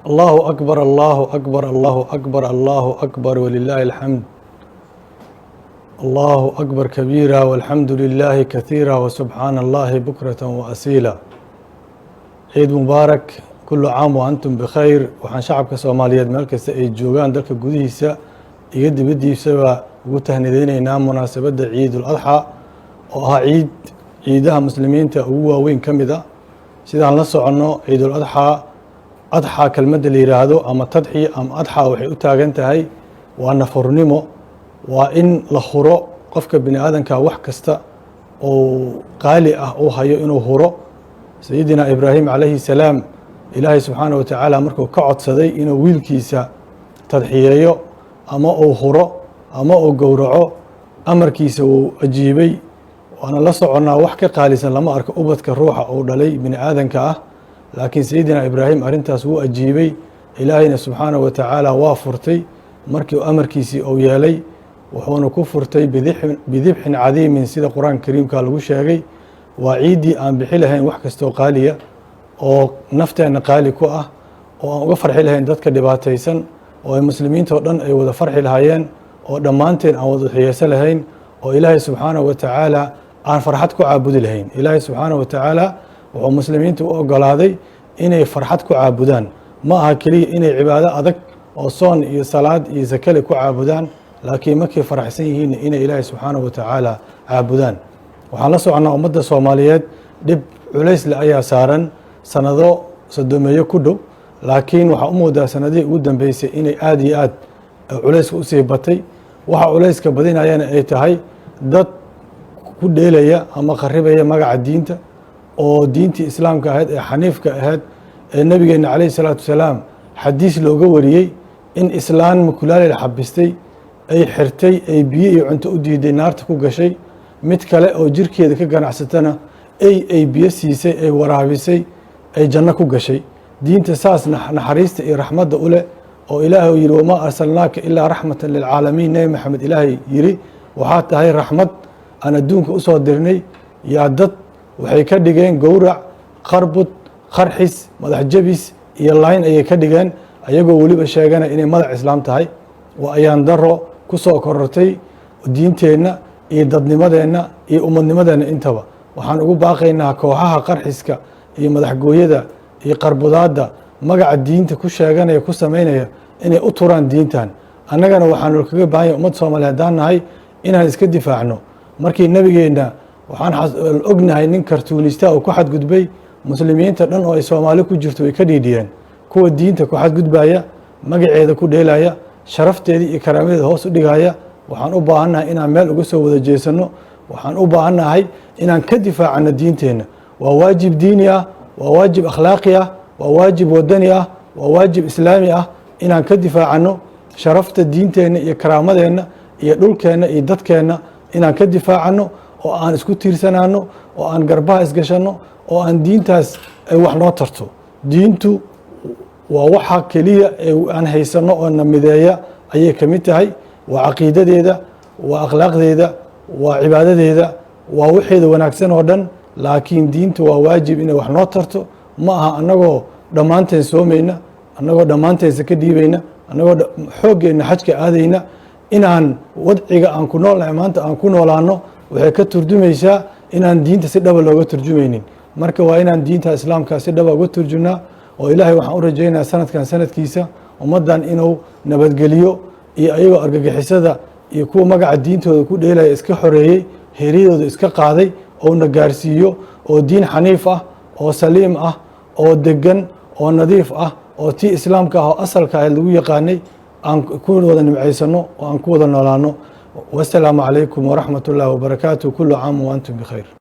Allahu akbar, Allahu akbar, Allahu akbar, Allahu akbar, walilaahi alxamd. Allahu akbar kabiira, walxamdu lilaahi kaiira, wasubxaana allahi bukrata waasiila. Ciid mubaarak, kulu caam wa antum bikhayr. Waxaan shacabka Soomaaliyeed meel kasta ay joogaan, dalka gudihiisa iyo dibaddiisaba, ugu tahnideyneynaa munaasabadda Ciidul Adxaa, oo ah ciid ciidaha muslimiinta ugu waaweyn ka mid a. Sidaan la soconno, Ciidul Adxaa, adxaa kelmadda la yidhaahdo ama tadxiya ama adxaa, waxay u taagan tahay waa nafurnimo, waa in la huro qofka bini aadanka wax kasta oo qaali ah uu hayo inuu huro. Sayidina Ibraahim calayhi salaam, Ilaahay subxaana wa tacaala markuu ka codsaday inuu wiilkiisa tadxiyeeyo ama uu huro ama uu gowraco, amarkiisa wuu ajiibay. Waana la soconnaa, wax ka qaalisan lama arko ubadka ruuxa uu dhalay bini aadanka ah, laakiin Sayidina Ibraahim arrintaas wuu ajiibay. Ilaahayna subxaana wa tacaala waa furtay markii amarkiisii uu yeelay, wuxuuna ku furtay bidibxin cadiimin, sida Qur-aanka Kariimka lagu sheegay. Waa ciiddii aan bixi lahayn wax kastoo qaaliya oo nafteenna qaali ku ah, oo aan uga farxi lahayn dadka dhibaataysan, oo ay muslimiinta oo dhan ay wada farxi lahaayeen, oo dhammaanteen aan wada xiyeyso lahayn, oo Ilaahay subxaanahu wa tacaala aan farxad ku caabudi lahayn. Ilaahay subxaanahu wa tacaala wuxuu muslimiinta u ogolaaday inay farxad ku caabudaan. Ma aha keliya inay cibaado adag oo soon iyo salaad iyo sakale ku caabudaan, laakiin markay faraxsan yihiinna inay Ilaahay subxaanahu wa tacaala caabudaan. Waxaan la soconnaa ummadda Soomaaliyeed dhib culaysle ayaa saaran sanado 30meeyo ku dhow, laakiin waxaa u moodaa sanadihii ugu dambeysay inay aada iyo aad culayska usii batay. Waxa culayska badinayana ay tahay dad ku dheelaya ama kharibaya magaca diinta, oo diintii Islaamka ahayd ee xaniifka ahayd ee Nabigeena calayhi salaatu wasalaam xadiis looga wariyey in islaan mukulaali la xabistay, ay xirtay, ay biyo iyo cunto u diiday, naarta ku gashay. Mid kale oo jirkeeda ka ganacsatana ay biyo siisay, ay waraabisay, ay janno ku gashay. Diinta saas naxariista iyo raxmadda u leh, oo Ilaahay uu yihi: "Wamaa arsalnaaka ilaa raxmatan lilcaalamiin." Nebi Maxamed Ilaahay yiri: "Waxaa tahay raxmad aan adduunka usoo dirnay." Yaa dad waxay ka dhigeen gowrac, qarbud, qarxis, madax jabis iyo layn ayay ka dhigeen, ayagoo weliba sheegana inay madax Islaam tahay. Waa ayaan daro ku soo korortay diinteenna iyo dadnimadeenna iyo ummadnimadeenna intaba. Waxaan ugu baaqaynaa kooxaha qarxiska iyo madaxgooyada iyo qarbudaadda magaca diinta ku sheeganaya, ku samaynaya, inay u turaan diintan. Annagana waxaanu kaga baahan yahay, ummad Soomaaliya haddaan nahay, inaan iska difaacno. Markii Nabigeenna, waxaan ognahay nin kartuunista oo ku xadgudbay, muslimiinta dhan oo ay Soomaali ku jirto way ka dhiidhiyeen. Kuwa diinta ku xadgudbaya, magaceeda ku dheelaya, sharafteedii iyo karaamadeeda hoos u dhigaya, waxaan u baahannahay inaan meel uga soo wada jeesano. Waxaan u baahannahay inaan ka difaacano diinteenna. Waa waajib diini ah, waa waajib akhlaaqi ah, waa waajib wadani ah, waa waajib Islaami ah inaan ka difaacano sharafta diinteenna iyo karaamadeenna iyo dhulkeenna iyo dadkeenna, inaan ka difaacano oo aan isku tiirsanaano, oo aan garbaha isgashanno, oo aan diintaas ay wax noo tarto. Diintu waa waxa keliya ee aan haysano oo na mideeya ayay ka mid tahay. Waa caqiidadeeda, waa akhlaaqdeeda, waa cibaadadeeda, waa waxeeda wanaagsan oo dhan. Laakiin diintu waa waajib inay wax noo tarto. Ma aha annagoo dhammaanteen soomayna, annagoo dhammaanteen saka dhiibayna, annagoo xooggeenna xajka aadayna, inaan wadciga aan ku noolnahay maanta aan ku noolaano. Waxay ka turjumaysaa inaan diinta si dhaba looga turjumaynin. Marka waa inaan diinta Islaamka si dhaba uga turjumnaa, oo Ilaahay waxaan u rajaynayaa sanadkan sanadkiisa ummaddan inuu nabadgeliyo, iyo ayagoo argagixisada iyo kuwa magaca diintooda ku dheelaya iska xoreeyey, heeryadooda iska qaaday, ouna gaarsiiyo, oo diin xaniif ah oo saliim ah oo degan oo nadiif ah oo tii Islaamka ah oo asalka ahayd lagu yaqaanay aan ku wada nimcaysano oo aan ku wada noolaano. Wasalaamu calaykum waraxmat ullahi wabarakaatu. Kulu caam wa antum bikhayr.